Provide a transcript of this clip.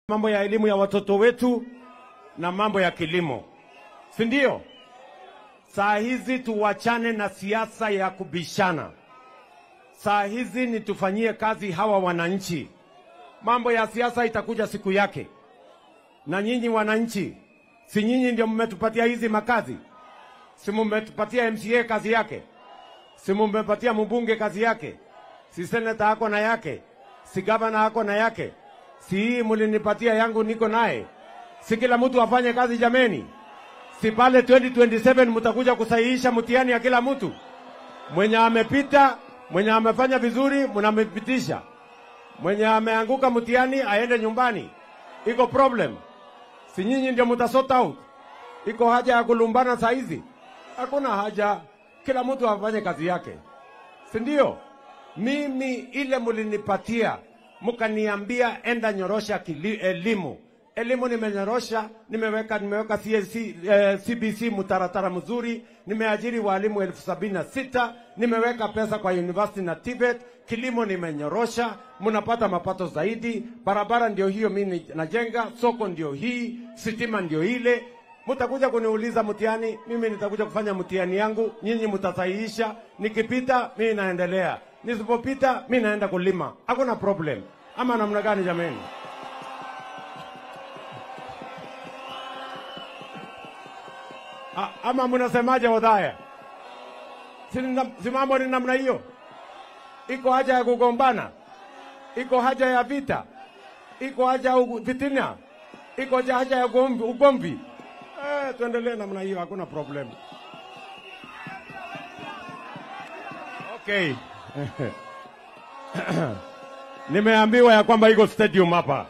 Mambo ya elimu ya watoto wetu na mambo ya kilimo, si ndio? Saa hizi tuwachane na siasa ya kubishana. Saa hizi ni tufanyie kazi hawa wananchi. Mambo ya siasa itakuja siku yake. Na nyinyi wananchi, si nyinyi ndio mmetupatia hizi makazi? Si mmetupatia MCA kazi yake? Si mmepatia mbunge kazi yake? Si seneta ako na yake? Si gavana ako na yake? Si hii mlinipatia yangu niko naye? Si kila mtu afanye kazi jameni? Si pale 2027 mtakuja kusahihisha mtihani ya kila mtu? Mwenye amepita, mwenye amefanya vizuri mnampitisha. Mwenye ameanguka mtihani aende nyumbani. Iko problem. Si nyinyi ndio mtasort out. Iko haja ya kulumbana saa hizi? Hakuna haja. Kila mtu afanye kazi yake. Si ndio? Mimi ile mlinipatia, mkaniambia enda nyorosha elimu. Elimu nimenyorosha, nimeweka CAC, CBC mtaratara mzuri, nimeajiri walimu 76,000, nimeweka pesa kwa university na TVET, kilimo nimenyorosha, mnapata mapato zaidi, barabara ndio hiyo mimi najenga, soko ndio hii, sitima ndio ile. Mtakuja kuniuliza mtihani, mimi nitakuja kufanya mtihani yangu, nyinyi mtasahihisha, nikipita mimi naendelea, nisipopita mimi naenda kulima. Hakuna problem. Ama namna gani jameni? Ama mnasemaje Othaya? Si mambo ni namna hiyo? Iko haja ya kugombana? Iko haja ya vita? Iko haja ya fitina? Iko haja ya ugomvi? Tuendelee namna hiyo, hakuna problem. Okay. Nimeambiwa ya kwamba iko stadium hapa.